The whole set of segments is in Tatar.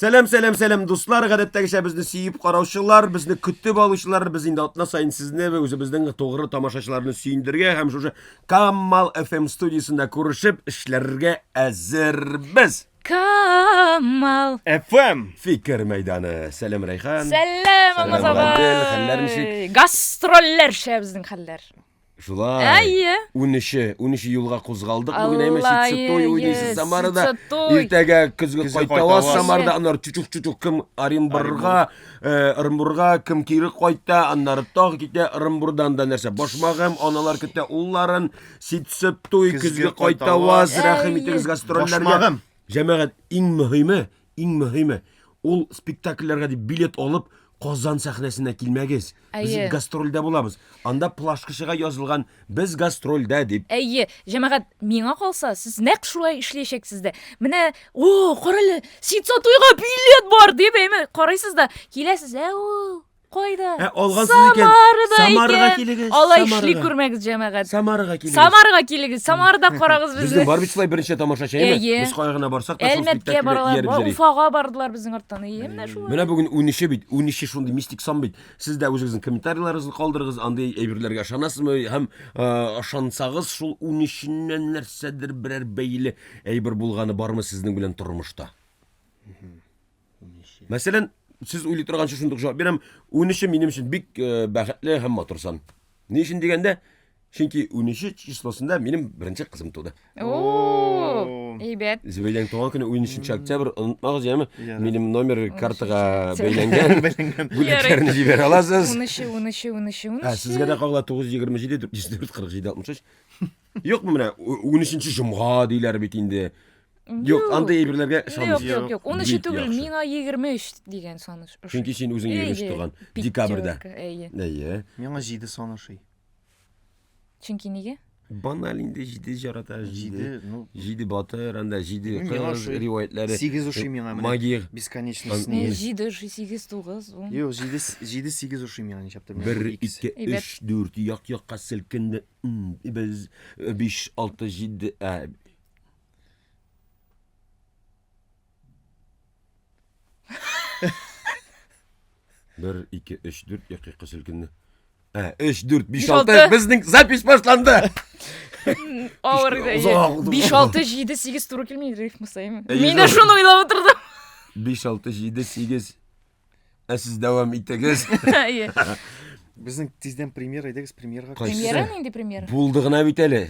Сәлам, сәлам, сәлам, дуслар! Гадәттәгечә безне сөеп караучылар, безне көтеп алучылар, без инде атна саен сезне вә үзебезнең тугры тамашачыларны сөендерергә һәм шушы Камал FM студиясендә күрешеп эшләргә әзербез. Камал FM. Фикер мәйданы. Сәлам, Рәйхан. Сәлам, Алмаз Сәлам, абый. Гадел, хәлләр ничек? Гастрольләрчә безнең хәлләр. Шулай. Әйе. Унөче, унөче юлга кузгалдык бүген әйме Алла, Ситсетой әйе, уйныйсыз Самарада. Ситсетой. Иртәгә көзге Көзге кайтаваз кайтаваз. Самарада, аннары чучук-чучук кем Оренбурга, э, Оренбурга кем кире кайта, аннары тагы китә Оренбурдан да нәрсә. Башмагым, аналар көтә улларын, Ситсетой, Көзге көзге кайтаваз, кайтаваз. рәхим Әйе. итегез гастрольләргә. Башмагым. Җәмәгать, иң мөһиме, иң мөһиме, ул спектакльләргә дип билет алып, Казан сәхнәсенә килмәгез. Без Әйе. гастрольдә булабыз. Анда плашкачыга язылган без гастрольдә дип. Әйе, җәмәгать, миңа калса, сез нәкъ шулай эшләячәксез дә. Менә, о, карале, Ситса туйга билет бар дип, әйме, карыйсыз да, киләсез, ә ул кайда? Ә, алгансыз икән. Самарада Самарага икән. килегез, Алай эшли Самарага. күрмәгез, җәмәгать. Самарага килегез. Самарага килегез, Самарада карагыз безне. Безнең бар бит шулай берничә тамашачы, әйме? Әйе. Без кая гына барсак та шул Әлмәткә спектакльгә баралар, ияреп йөри. Уфага бардылар безнең арттан. Әйе, менә шулай. Менә бүген 13-е бит, 13-е шундый мистик сан бит. Сез дә үзегезнең комментарийларыгызны калдырыгыз, андый әйберләргә ышанасызмы һәм э, ышансагыз, шул 13-ннән нәрсәдер берәр бәйле әйбер булганы бармы сезнең белән тормышта? Мәсәлән, сез уйлый торганчы шундук җавап бирәм. 13-е минем өчен бик э, бәхетле һәм матур сан. Ни өчен дигәндә, чөнки 13 числосында минем беренче кызым туды. О, әйбәт. Зөбәйдәнең туган көне 13 октябрь, онытмагыз, яме? Ярар. Минем номер картага 13 бәйләнгән. Бәйләнгән. Бүләкләрне җибәрә аласыз. 13, 13, 13, 13. Ә, сезгә дә кагыла 927 404 47 63. Юкмы менә 13 җомга диләр бит инде. Юк, андый әйберләргә Юк, ышанмыйм. юк, юк. 13 Бик түгел, яхшы. миңа 23 дигән сан ошый. Чөнки син үзең 23 туган декабрьдә. Әйе. Әйе. Миңа 7 сан ошый. Чөнки нигә? Баналь инде 7 жарата, 7. 7, ну, 7 батыр, анда 7 Миңа кыз ошый. риваятләре. 8 ошый миңа менә. Магия. Бесконечность. Ан- Э, 7 ошый, 8, 9, 10. Юк, 7 7 8 ошый миңа ничәптер. 1 2 Әйбәт. 3 4 як-якка селкенде. Без 5 6 7 ә, Бер, ике, өч, дүрт, як-якка селкенде. Ә, өч, дүрт, биш, Биш, алты. алты. Безнең запись башланды. Авыр иде. Озак булды. 5, 6, 7, 8 туры килми рифмасы, әйме? Әйе, Мин дә зур. шуны уйлап утырдым. Биш, алты, җиде, сигез. Ә сез дәвам итегез. Әйе. Безнең тиздән премьера, әйдәгез премьерага. Кайсы? Премьера нинди премьера? Булды гына бит әле.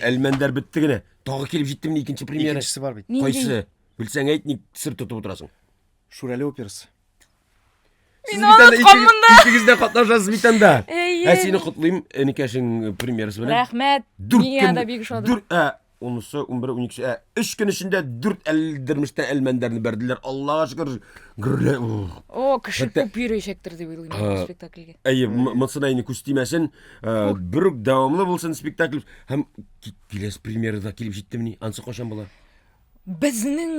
Әлмәндәр бетте генә. Тагы килеп җиттемени икенче премьера? Икенчесе бар бит. Нинди? Кайсы? Белсәң әйт, ник сер тотып утырасың? Шүрәле операсы. Мин онытканмын да. Икегез дә катнашасыз бит анда. Әйе. Ә сине котлыйм, энекәшең премьерасы белән. Рәхмәт. Дүрт Миңа көн, да бик ошады. Дүрт, ә, унысы, 11, 12, ә, өч көн эчендә дүрт әлдермештә әлмәндәрне бәрделәр. Аллага шөкер. Гөрлә. ух. О, кеше Хәтта- күп йөрәчәктер дип уйлыйм А, бу спектакльгә. Әйе, монысына инде күз тимәсен. Э, Бер үк дәвамлы булсын спектакль. Һәм киләсе премьера да килеп җиттемени? Ансы кайчан була? Безнең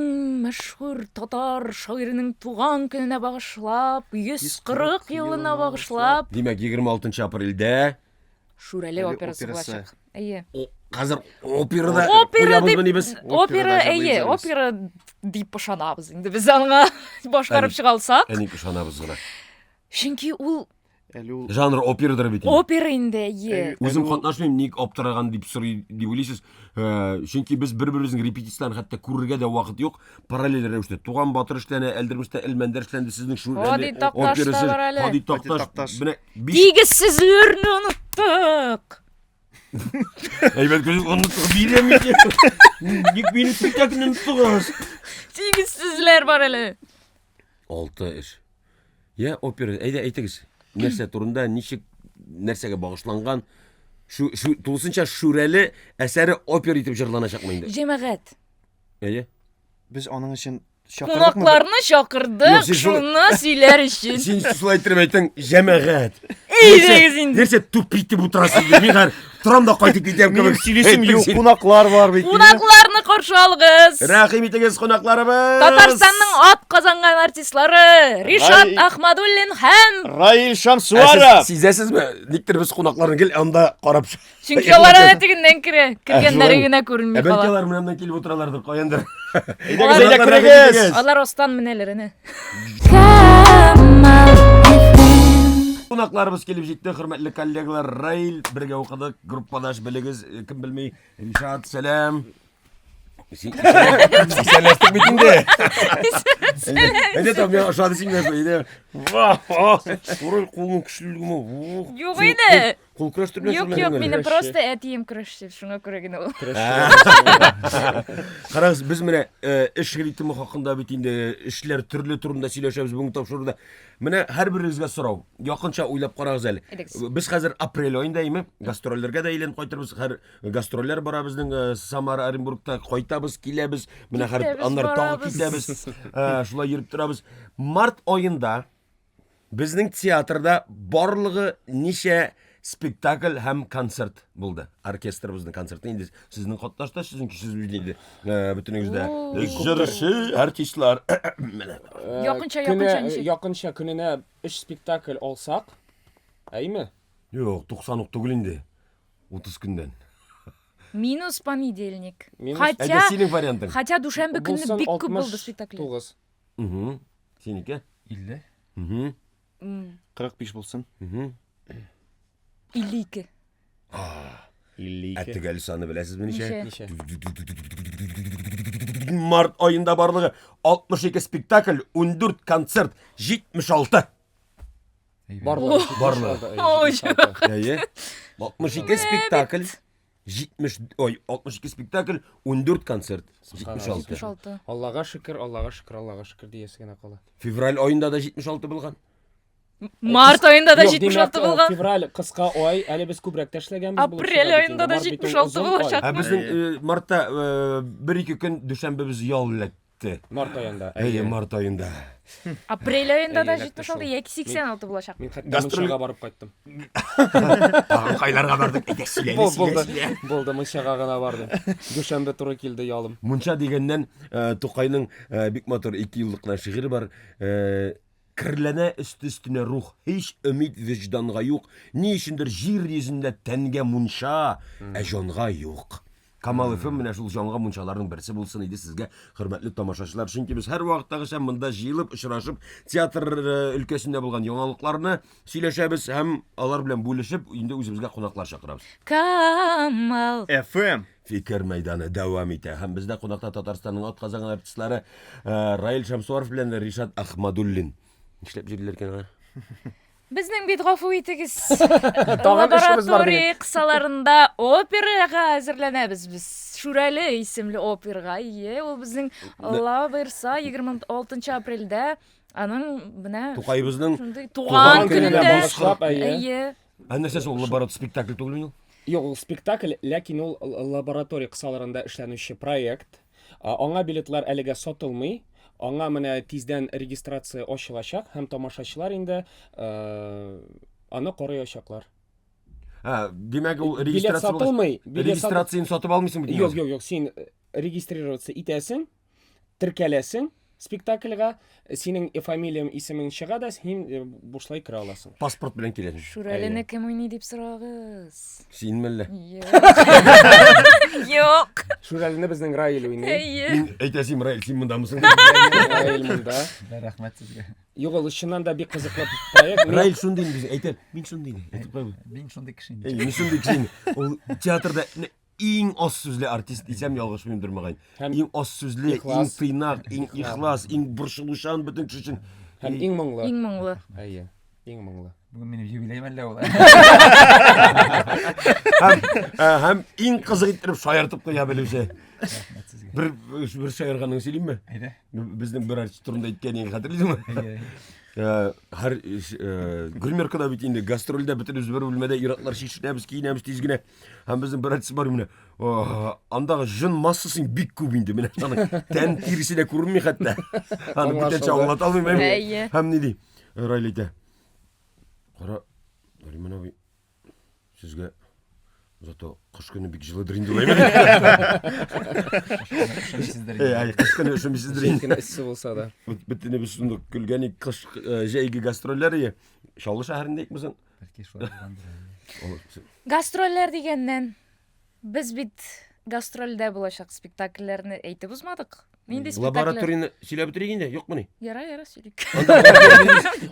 мәшһүр татар шагыйренең туган көненә багышлап, 140 елына багышлап, Димәк, 26 апрельдә Шүрәле Шүрәле операсы операсы. булачак. Әйе. О, хәзер операда Опера дип, куябызмыни без? опера, Операда әйе, җырлыйбыз. опера дип ышанабыз инде без аңа башкарып Әни. чыга алсак. Ә ник ышанабыз гына? Чөнки ул Әле ул Жанр операдыр бит инде. опера инде, әйе. Әле- Үзем ул- катнашмыйм, ник аптыраган дип сорый дип уйлыйсыз. Э, Чөнки без бер-беребезнең репетицияләрен хәтта күрергә дә вакыт юк. Параллель рәвештә Туган батыр эшләнә, Әлдермештә Элмәндәр эшләнде, сезнең шул Һади Такташ та бар әле. Һади Такташ. Такташ. Менә биш Тигезсезләрне оныттык. әйбәт күз оныттык бирәм инде. Ник мине спектакльне оныттыгыз? Тигезсезләр бар әле. Алты эш. Я опера, әйдә әйтегез. Нәрсә турында, ничек, нәрсәгә багышланган? Шу, шу, тулысынча Шүрәле әсәре опера итеп җырланачакмы инде? Җәмәгать, Әйе. Без аның өчен чакырдыкмы? кунакларны чакырдык, Юк, син шул- шуны сөйләр өчен. Син шулай иттереп әйттең, җәмәгать. Әйдәгез инде. Нәрсә тупитеп утырасың ди. Мин хәзер торам да кайтып китәм Минем кебек. сөйлисем Әйттең юк, син. кунаклар бар бит. Кунакларны каршы алыгыз. Рәхим итегез, кунакларыбыз. Татарстанның ат казанган артистлары Ришат Рай- Ахмадуллин һәм Раил Ә сез Шамсуаров. сизәсезме? Никтер без кунакларны гел анда карап. Чөнки алар әнә тегеннән керә, кергәннәре шулай. генә күренми Ә бәлки кала. алар менә моннан килеп утыралардыр, каяндыр. Әйдәгез, әйдә керегез. Алар астан менәләр әнә. Кунакларыбыз килеп җитте, хөрмәтле коллегалар. Раил, бергә укыдык, группадаш белегез, кем белми. Ришат, сәлам. Исәнләштек бит инде. Әйдә там миңа ошады син нәрсә, әйдә. Туры кулның көчлелегеме? Юк инде. Кул көрәштереп белән Юк, юк, мине просто әтием көрәшче, шуңа күрә генә ул. Карагыз, без менә эш ритмы хакында бит инде эшләр төрле турында сөйләшәбез бүгенге тапшыруда. Менә һәрберегезгә сорау. Якынча уйлап карагыз әле. Әйдәгез. Без хәзер апрель аенда име? Гастрольләргә дә әйләнеп кайтырбыз. Һәр гастрольләр бара безнең Самара, Оренбургта кайтабыз, киләбез. Менә һәр Китәбез, аннары тагы барабыз. китәбез. Шулай йөреп торабыз. Март аенда Безнең театрда барлыгы ничә спектакль һәм концерт булды? Оркестрыбызның концерты инде сезнең катнашта, сезнең сез бит инде бөтенегез дә җырчы, артистлар. Менә. Якынча, якынча ничә? Якынча көненә 3 спектакль алсак, әйме? Юк, 90 ук түгел инде. 30 көннән. Минус понедельник. Минус- Хотя, Әйдә, синең вариантың. хотя дүшәмбе көнне Булсын бик күп булды спектакль. 69. Угу. Синеке? 50. Угу. 45 булсын. Угу. 52. Ә төгәл саны беләсезме ничә? Ничә? Ничә? Март аенда барлыгы 62 спектакль, 14 концерт, 76. Барлыгы. Барлыгы. Ой, Әйе. 62 спектакль, 70, ой, 62 спектакль, 14 концерт, 76. 76. Аллага шөкер, Аллага шөкер, Аллага шөкер диясе генә кала. Февраль аенда да 76 булган. Март аенда да Юк, 76 димәк, булган. Февраль кыска ай, әле без күбрәк тә эшләгәнбез булып Апрель чыга бит аенда инде. да Март бит ул 76 озын ай. булачак. Ә безнең мартта бер-ике көн дүшәмбе без ял эләкте. Март аенда. Әйе, март аенда. Апрель аенда да Әйе, эләкте 76 шул. яки 86 булачак. Мин хәтта Гастроль- мунчага барып кайттым. Тагын кайларга бардык? Әйдә, сөйлә, Бул- сөйлә, Булды. сөйлә. Булды, мунчага гына бардым. Дүшәмбе туры килде ялым. Мунча дигәннән, Тукайның бик матур ике юллык кына шигыре бар. Керләнә өсте өстенә рух, һич өмид вөҗданга юк. Ни өчендер җир йөзендә тәнгә мунча, ә җанга юк. Камал FM менә шул җанга мунчаларның берсе булсын иде сезгә, хөрмәтле тамашачылар. Чөнки без һәрвакыттагыча монда җыелып, очрашып, театр өлкәсендә булган яңалыкларны сөйләшәбез һәм алар белән бүлешеп, инде үзебезгә кунаклар чакырабыз. Камал. FM. Фикер мәйданы дәвам итә. Һәм бездә кунакта Татарстанның атказанган артистлары Раил Шәмсуаров белән Ришат Ахмадуллин. Нишләп йөриләр икән алар? Безнең бит гафу итегез. Тагын эшебез бар Лаборатория кысаларында операга әзерләнәбез без. Шүрәле исемле операга. Ие, ул безнең Алла боерса 26 апрельдә аның менә Тукаебызның шундый туган туган көненә көнендә. багышлап, әйе. Әйе. Ә нәрсәсе ул лаборатория спектакль түгелмени ул? Юк, ул спектакль, ләкин ул лаборатория кысаларында эшләнүче проект. Аңа билетлар әлегә сатылмый. Аңа менә тиздән регистрация ачылачак һәм тамашачылар инде аны карыячаклар. Ә, димәк ул Билет регистрация булгач- сатылмый. Билет сат- Регистрацияне сатып алмыйсың бит. Юк, юк, юк, син регистрироваться итәсең, теркәләсең спектакльгә, синең фамилияң, исемең чыга да, син бушлай керә аласың. Паспорт белән киләсең. Шүрәлене кем уйный дип сорагыз. Син мәллә? Юк. Юк. Шүрәлене безнең Раил уйный. Әйе. Мин әйтәсем, Раил, син мондамысың? Раил монда. Рәхмәт сезгә. Юк, ул чыннан да бик кызыклы проект. Раил шундый инде безнең. Әйтә, мин шундый инде. Әйтеп куй. Мин шундый кеше инде. Әй, мин шундый кеше инде. Ул театрда иң аз сүзле артист дисәм ялгышмыймдыр мөгаен. Һәм Иң аз сүзле, иң ихлас. тыйнак, иң ихлас, иң борчылучан бөтен кеше өчен. Һәм иң моңлы. Иң моңлы. Әйе, иң моңлы. Бүген минем юбилеем әллә ул. Һәм, һәм иң кызык иттереп шаяртып куя белүче. Рәхмәт сезгә. Бер бер шаярганын сөйлимме? Әйдә. Безнең бер артист турында әйткәнен хәтерлисеңме? Әйе. Һәр гримеркада бит инде гастрольдә бөтенебез бер бүлмәдә ир-атлар чишенәбез, киенәбез тиз генә. Һәм безнең бер артист бар менә. Андагы җон массасы бик күп инде менә аның тән тиресе дә күренми хәтта. Аны бүтәнчә аңлата алмыйм. Әйе. Һәм ни ди? Раил әйтә. Кара, Нариман абый, сезгә зато кыш көне бик җылыдыр инде улай. Өшемисездер Э, Әй, кыш көне өшемисездер инде. Кенә эссе булса да. Бөтенебез шундук көлгән идек. Кыш э, җәйге гастрольләр ие. Чаллы шәһәрендә икмесең? Бәлки шулай булгандыр. Гастрольләр дигәннән, без бит гастрольдә булачак спектакльләрне әйтеп узмадык. Нинди спектакльләр? Лабораторияне сөйләп бетерик инде, юкмыни? Яра, яра, сөйлик.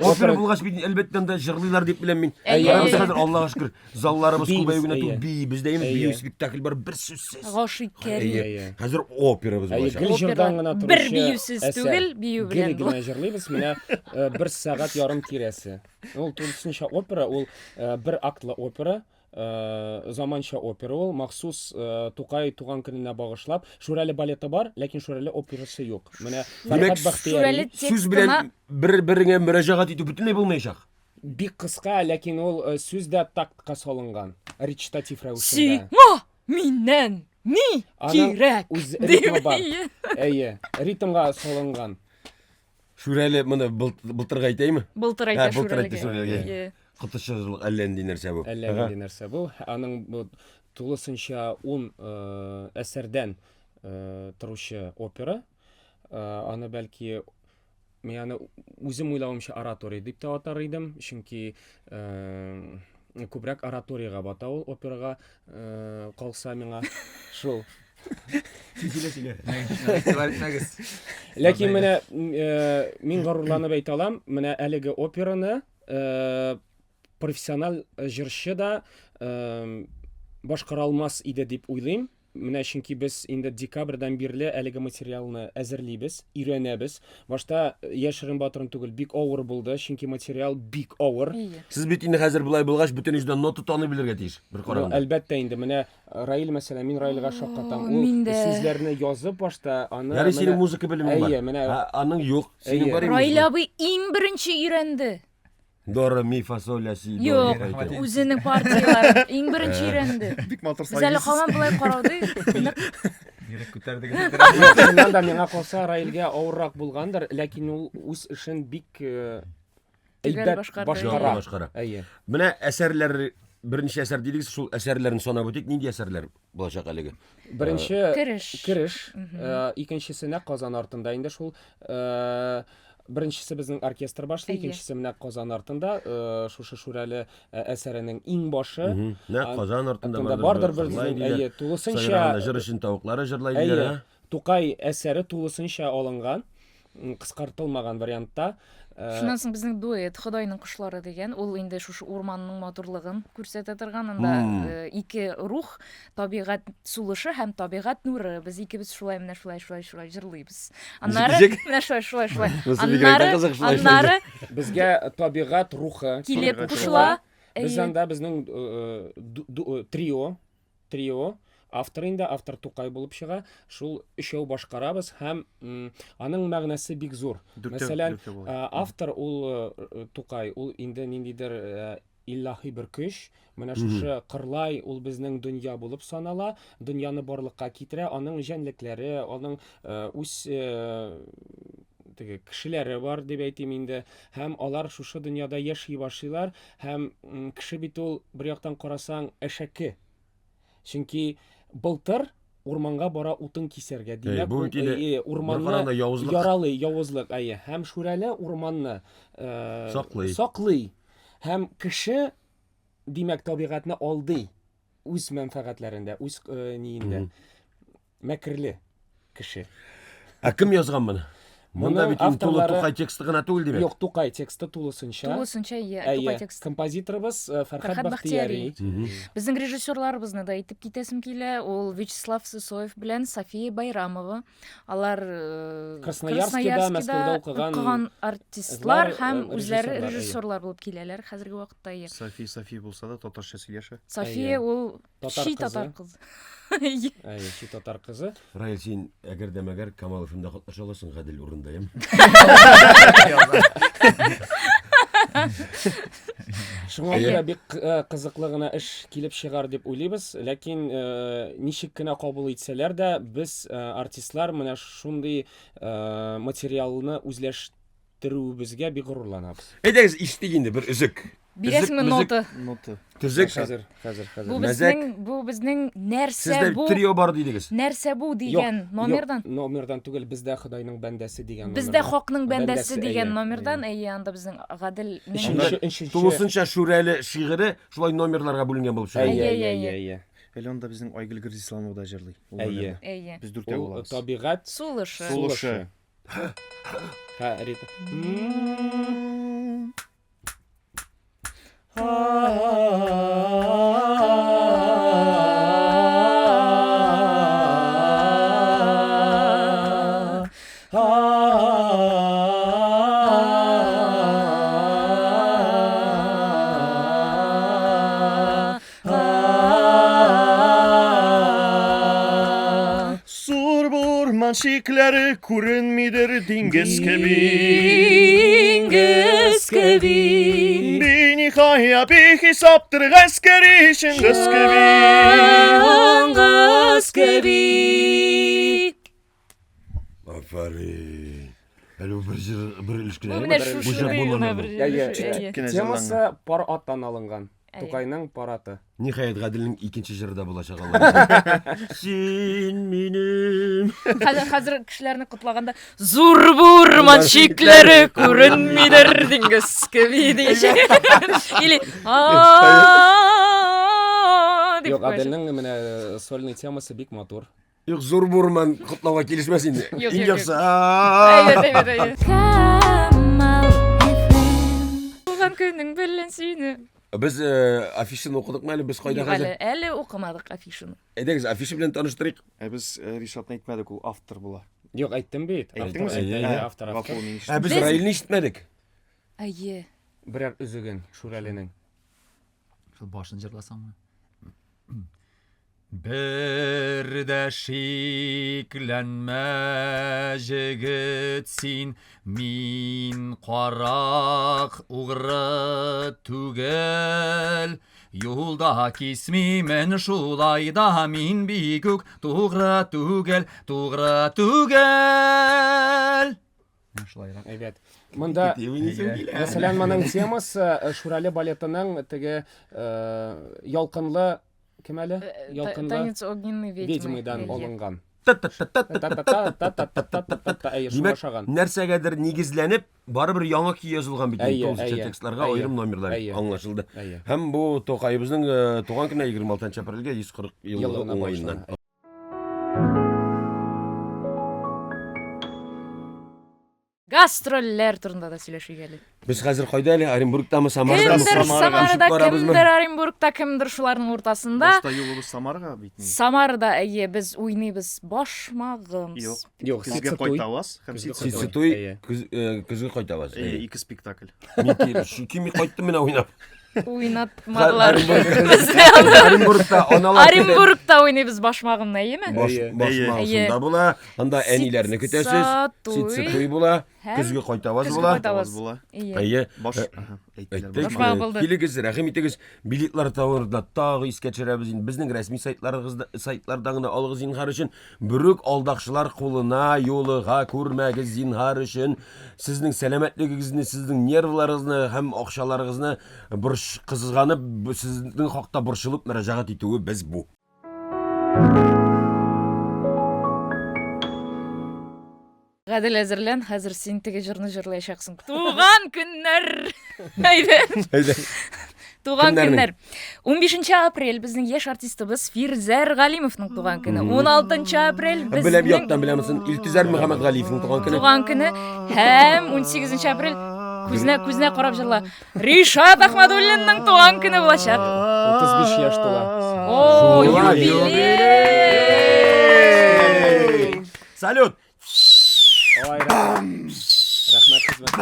Опера булгач бит әлбәттә анда җырлыйлар дип беләм мин. Әйе, Карабыз әйе. хәзер Аллага шөкер, залларыбыз Биибез, күбәю генә түгел, әйе. биибез дә инде, Әйе. бию спектакль бар бер сүзсез. Гашыйк Кәрим. Әйе. Әйе. Хәзер операбыз Әйе, булачак. гел җырдан гына Бер торучы биюсез әсәр. түгел, бию Гел белән бу. генә җырлыйбыз, менә э, бер сәгать ярым тирәсе. Ул тулысынча опера, ул э, бер актлы опера, э, заманча опера ул, махсус э, Тукай туган көненә багышлап. Шүрәле балеты бар, ләкин Шүрәле операсы юк. Менә Димәк, Фәрхад Бәхтияри Шүрәле Сүз текстына белән бер-береңә мөрәҗәгать итү бөтенләй булмаячак. бик кыска, ләкин ул э, сүз дә тактка салынган, речитатив рәвешендә. Сиңа миннән ни Аның кирәк? үз дип, ритмы бар. әйе. Әйе, ритмга салынган. Шүрәле моны былтырга әйтәйме? Былтыр Ә, әйтә былтыр әйтте Шүрәлегә. Шүрәлегә. Әйе. Коточкычлык әллә нинди нәрсә бу. Әллә нинди нәрсә бу. Аның бу тулысынча 10 э, әсәрдән э, торучы опера. Э, аны бәлки мин аны үзем уйлавымча оратория дип тә атар идем, чөнки э, күбрәк ораториягә бата ул операга э, калса миңа шул. Сөйлә, сөйлә. Игътибар итмәгез. Ләкин менә э, мин горурланып әйтә алам, менә әлеге операны э, профессиональ җырчы да э, башкара алмас иде дип уйлыйм. Менә чөнки без инде декабрьдән бирле әлеге материалны әзерлибез, өйрәнәбез. Башта яшерен батырын түгел, бик авыр булды, чөнки материал бик авыр. Әйе. Сез бит инде хәзер болай булгач, бөтен җирдән нота таный белергә тиеш. Бер Ну, караганда. әлбәттә инде, менә Раил мәсәлән, мин Раилгә шаккатам. О, Ул мин дә. сүзләрне язып башта, аны Ярый синең менә- музыка белемең бар. Әйе, менә Ә, аның юк. Синең Әйе. бар инде Раил музыка. абый иң беренче өйрәнде. До, ре, ми, фа, соль, ля, си, до, Юк, ре, фа, үзенең партияларын иң беренче өйрәнде. Бик матур Без әле сайлыйсыз. һаман болай карауды. Нык Бигрәк күтәрдегез. бит. Чыннан да миңа калса Раилгә авыррак булгандыр, ләкин ул үз эшен бик э, Төгәл әйбәт башкарды. башкара. Башкара. Әйе. Менә әсәрләр берничә әсәр дидегез, шул әсәрләрне санап үтик. Нинди әсәрләр булачак әлеге? Беренче кереш. кереш, э, икенчесе нәкъ Казан артында инде шул э, беренчесе безнең оркестр башлый, Әйе. икенчесе менә Казан артында э, шушы Шүрәле э, әсәренең иң башы. Нәкъ Казан артында Артында бардыр бер җырлай безнең, диләр. әйе, тулысынча Сайраганда җыр өчен тавыклары җырлай диләр, Әйе, ә? Тукай әсәре тулысынча алынган, кыскартылмаган вариантта. Э, Шуннан соң безнең дуэт Ходайның кошлары дигән, ул инде шушы урманның матурлыгын күрсәтә торган. Анда э, ике рух, табигать сулышы һәм табигать нуры. Без икебез шулай менә шулай шулай шулай җырлыйбыз. Аннары Ничек? менә шулай шулай шулай. Бусы бигрәк тә Аннары кызык, шулай шулай аннары Безгә табигать рухы килеп Табигать кушыла. Без Әйе. анда безнең э, трио, трио, автор инде, автор Тукай булып чыга. Шул өчәү башкарабыз һәм аның мәгънәсе бик зур. Мәсәлән, автор ул э, Тукай, ул инде ниндидер э, илаһи бер көч. Менә шушы Кырлай ул безнең дөнья булып санала, дөньяны барлыкка китерә, аның җәнлекләре, аның э, үз теге кешеләре бар дип әйтим инде. Һәм алар шушы дөньяда яши башлыйлар. Һәм кеше бит ул бер яктан карасаң әшәке. Чөнки былтыр урманга бара утын кисәргә. Димәк, бу бит инде урманны явызлык. яралый, явызлык, әйе. Һәм Шүрәле урманны Саклый. саклый. Һәм кеше, димәк, табигатьне алдый үз мәнфәгатьләрендә, үз ниендә. Мәкерле кеше. Ә кем язган моны? Монда бит инде тулы Тукай тексты гына түгел димәк. Юк, Тукай тексты тулысынча. Тулысынча, иә, Тукай тексты. Композиторыбыз э, Фәрхад Бахтияри. Безнең режиссерларыбызны да әйтеп китәсем килә. Ул Вячеслав Сысоев белән София Байрамова. Алар э, Красноярскида, Мәскәүдә укыган артистлар һәм э, үзләре режиссерлар булып киләләр хәзерге вакытта. София, София булса да татарча сөйләшә. София ул чи татар кызы. Әйе, чи татар кызы. Раил, син әгәр дә мәгәр Камал ФМда катнаша аласың, гадел урында, яме? Шуңа күрә бик э, кызыклы гына эш килеп чыгар дип уйлыйбыз, ләкин э, ничек кенә кабул итсәләр дә, без э, артистлар менә шундый материалны үзләштерүебезгә бик горурланабыз. Әйдәгез, ишетик инде бер өзек. Бирәсеңме нота? Нота. Төзек. Хәзер, хәзер, хәзер. Бу безнең, бу безнең нәрсә Сездә бу? трио бар дидегез. Нәрсә бу дигән номердан? Юк, номердан түгел, бездә Ходайның бәндәсе дигән Бездә хакның бәндәсе дигән номердан, әйе, анда безнең Гадел Өченче, Тулысынча Шүрәле шигыре шулай номерларга бүленгән булып чыга. Әйе, әйе, әйе. Әле анда безнең Айгөл Герзисламова да җырлый. Әйе. Әйе. Без дүртәү булабыз. Табигать сулышы. Сулышы. Ха, ритм. Зур урман чикләре күренмидер диңгез кеби. Диңгез кеби. Биниһая бихисаптыр гаскәри Чыңгыз кеби. Чыңгыз кеби. Афәрин. Әле бу бер җыр, бер өлеш кенә. Бу менә Бу шушы җыр бу гына номер бер бу. җыр. Әйе. Әйе. Кенә Темасы җырланган. пар аттан алынган. Әйе. Тукайның пар аты. Ниһаять, Гаделнең икенче җыры да булачак Алла. Син минем. Хәзер хәзер кешеләрне котлаганда зур бурман чикләре күренмидер диңгез кеби дигән. Или а дип Юк, куячак. Аделнең менә сольный темасы бик матур. Юк, зур бурман котлауга килешмәс инде. Юк, Иң юк, яхшы. Әйбәт, әйбәт, әйбәт. Туган көнең белән сине. Без афишаны укыдыкмы әле? Без кайда Юк, әле, хәзер? әле укымадык афишаны. Әйдәгез, афиша белән таныштырыйк. Ә без Ришатны әйтмәдек, ул автор була. Юк, әйттем бит. Әйттеңме Автор, син? әйе, Ә, автор, автор. Гафу, мин Ә без Без- Раилне ишетмәдек. Әйе. Берәр өзеген Шүрәленең. Шул башын җырласаңмы? Бер дә шикләнмә, җегет син, мин карак угры түгел. Юлда кисмимен шулай да мин бик үк тугры түгел, тугры түгел. Менә шулайрак. Әйбәт. Монда Мәсәлән, моның темасы Шүрәле балетының теге ялкынлы кем әле? Ялкынлы Танец огненной ведьмы. ведьмыдан Әйе. алынган. Та-та-та-та-та-та-та-та-та-та-та. Әйе, шуңа Димәк, ошаган. нәрсәгәдер нигезләнеп, барыбер яңа көй язылган бит инде Әйе, тулысынча әйе, текстларга әйе, аерым номерлар әйе. аңлашылды. Әйе. Һәм бу Тукаебызның туган көненә 26 апрельгә 140 еллыгы Еллыгына уңаеннан. багышлана. Гастрольләр турында да сөйләшик әле. Без хәзер кайда әле? Оренбургтамы, Самарадамы? Кемдер Самарага Самарада, Күчеп барабызмы? кемдер Оренбургта, кемдер шуларның уртасында. Башта юлыбыз Самарага бит. ни. Самарада, әйе, без уйныйбыз башмагым. Юк. Юк, Көзгә Сицитуй. кайтаваз һәм Көзгә Сицитуй. Сицитуй, Әйе. көзге кайтабыз. Әйе, ике спектакль. Мин чөнки мин кайттым менә уйнап. Уйнатмадылар. Оренбург- Безне аны. Оренбургта аналар көтә. Оренбургта уйныйбыз башмагымны, әйеме? Баш, Әйе. башмагы Әйе. шунда була. Анда әниләрне көтәсез. Сицитуй. Сицитуй була. Һәм Көзге кайтаваз көзге була. кайтаваз. Кайтаваз була. Әйе. Әйе. Баш, аһа, әйттеләр. Әйттек. Башмагы булды. Килегез, рәхим итегез. Билетлар товарда тагы искә төшерәбез инде. Безнең рәсми сайтларыгызда сайтларда гына алыгыз зинһар өчен. Бүрек алдакчылар кулына юлыга күрмәгез зинһар өчен. Сезнең сәламәтлегегезне, сезнең нервларыгызны һәм акчаларыгызны борч кызганып, сезнең хакта борчылып мөрәҗәгать итүе без бу. Гадел әзерлән, хәзер син теге җырны җырлаячаксың. Туган көннәр! Әйдә. Әйдә. Туган Кемнәрнең? көннәр. 15 апрель безнең яшь артистыбыз Фирзәр Галимовның туган көне. 16 апрель Беләм безнең яктан беләмсен Илтизар Мөхәммәтгалиевның туган көне. туган көне һәм 18 апрель күзенә күзенә карап җырла. Ришат Ахмадуллинның туган көне булачак. 35 яшь тула. О, Шулай, юбилей! Салют! Ой, рәхмәт. Рәхмәт хезмәт.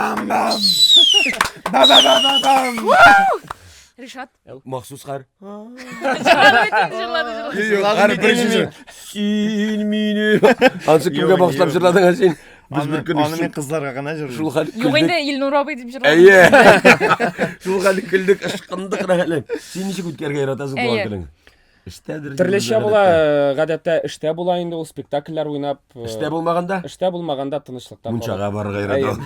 Ришат, Махсус хар. җырлады бит инде, җырлады, җырлады. Хар беренче җыр. Син мине. Ансы кемгә багышлап җырладың ә син? Без бер көн Аны мин кызларга гына шул җырлыйм. хәл Юк көлдек. инде Илнур абый дип җырлады. Әйе. Шул хәл көлдек, ышкындык рәхәтләнеп. Син ничек үткәрергә яратасың туган Әйе. көнең? Эштәдер. Төрлечә була, гадәттә эштә була инде ул спектакльләр уйнап. Эштә булмаганда? Эштә булмаганда тынычлыкта. Мунчага барырга ярата.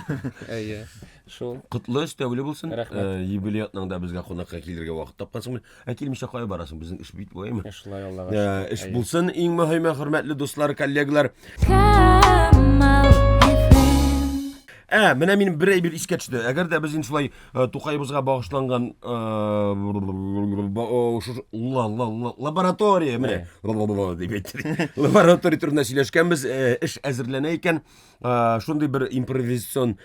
Әйе. Шул. Котлы өстәүле булсын. Рәхмәт. Юбилей атнаңда безгә кунакка килергә вакыт тапкансың. Ә килмичә кая барасың? Безнең эш бит буаймы? Шулай Аллага шөкер. Эш булсын, иң мөһиме, хөрмәтле дуслар, коллегалар. Камал FM. Ә, менә минем бер әйбер искә төште. Әгәр дә без инде шулай Тукаебызга багышланган лаборатория менә дип әйтте. Лаборатория турында сөйләшкәнбез, эш әзерләнә икән. Шундый бер импровизацион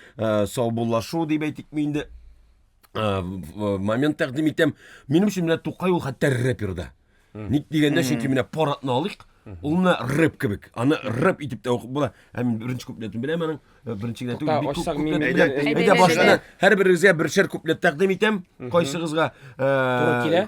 саубуллашу дип әйтикме инде. Момент тәкъдим итәм. Минем өчен менә Тукай ул хәтта рэпер да. Ник дигәндә, чөнки менә парадны алыйк, ул менә рэп кебек. Аны рэп итеп тә укып була. Ә мин беренче куплетын беләм аның. Беренче генә түгел, бик күп куплет беләм. Әйдә башына һәрберегезгә бершәр куплет тәкъдим итәм. Кайсыгызга туры килә?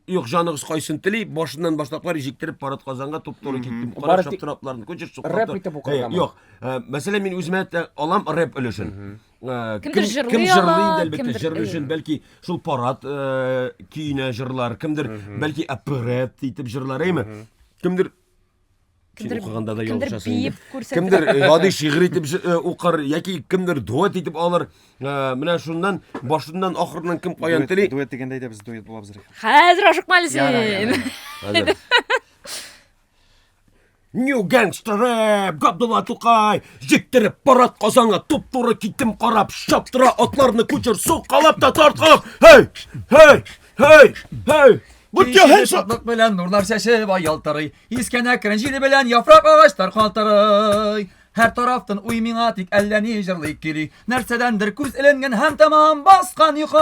Юк, җаныгыз кайсын тели, башыннан башлап кар җиктереп парад Казанга туп-туры киттем. Кара чаптырапларны күчер суклап. Рэп итеп укыргамы? Юк. Мәсәлән, мин үземә алам рэп өлешен. Кемдер җырлый кем җырлый инде әлбәттә җыр өчен бәлки шул парад көенә җырлар кемдер бәлки оперет итеп җырлар әйме кемдер кемдер укыганда да кемдер ялгышасың биеп күрсәтер кемдер гади шигырь итеп укыр яки кемдер дуэт итеп алыр менә шуннан башыннан ахырыннан кем каян тели дуэт дигәндә әйдә без дуэт булабыз хәзер ашыкма әле син хәзер New Gangster Rap, Габдулла Тукай, җиктереп парад Казанга туп-туры киттем карап, чаптыра атларны кучер сукалап та тарткалап. Һей! Һей! Һей! Һей! Put your hands up! Шатлык белән нурлар чәчеп ай ялтырый, Искән әкрен җил белән яфрак агачлар калтырый. Һәр тарафтан уй миңа тик әллә ни җырлый кили. Нәрсәдәндер күз эленгән һәм тәмам баскан йокы.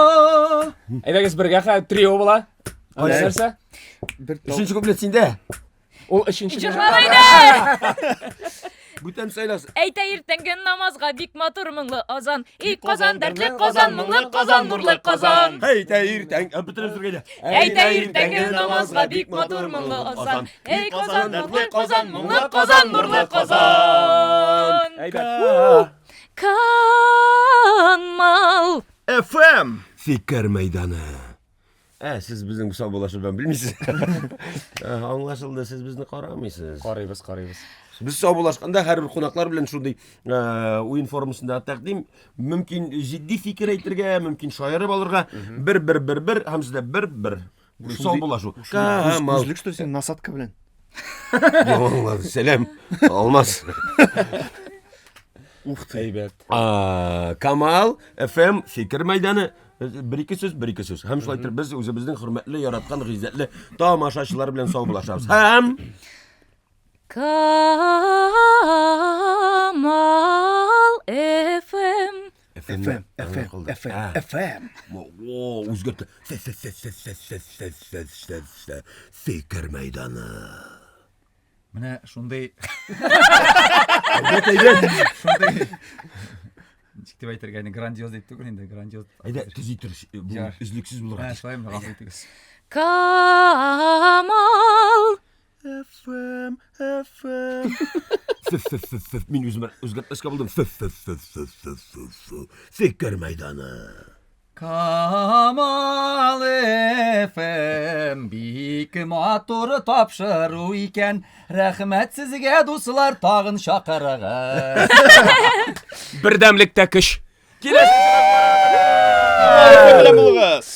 Әйдәгез бергә хә трио була. Нәрсә? Өченче куплет синдә. Ул өченче. Җырлар әйдә! Бүтән сайлас. Әйтә иртәнге намазга бик матур моңлы азан. И Казан, дәртле Казан, моңлы Казан, нурлы Казан. Әйтә иртән, бөтенебез бергә әйдә. Әйтә иртәнге намазга бик матур моңлы азан. Эй Казан, нурлы Казан, моңлы Казан, нурлы Казан. Әйбәт. Камал. FM. Фикер мәйданы. Ә, сез безнең саубуллашудан белмисез. Аңлашылды, сез безне карамыйсыз. Карыйбыз, карыйбыз. Без саубуллашканда һәрбер кунаклар белән шундый уен формасында тәкъдим, мөмкин җитди фикер әйтергә, мөмкин шаярып алырга. Бер бер бер бер һәм сездә бер бер. Саубуллашу. Камал. Күзлек что син насадка белән. Аңлады. Сәлам. Алмаз. Ух ты. Әйбәт. Камал FM фикер мәйданы. Бер ике сүз, бер ике сүз. Һәм шулай итеп без үзебезнең хөрмәтле, яраткан, гыйззәтле тамашачылар белән саубуллашабыз. Һәм Камал FM. FM, FM, FM, FM. О, үзгәртте. Фикер мәйданы. Менә шундый Әйбәт, әйбәт. Шундый ничек дип әйтергә инде грандиоз дип түгел инде грандиоз. Әйдә, төзи тор. Бу өзлексез булырга тиеш. Шулаймы, гафу итегез. Камал FM, FM. Ф, ф, ф, ф. Мин үземә үзгәртмәскә булдым. Ф, ф, ф, ф, ф, ф, ф. Фикер мәйданы. Камал FM бик матур тапшыру икән. Рәхмәт сезгә, дуслар, тагын чакырыгыз. Бердәмлектә көч. Киләсе Белән булыгыз.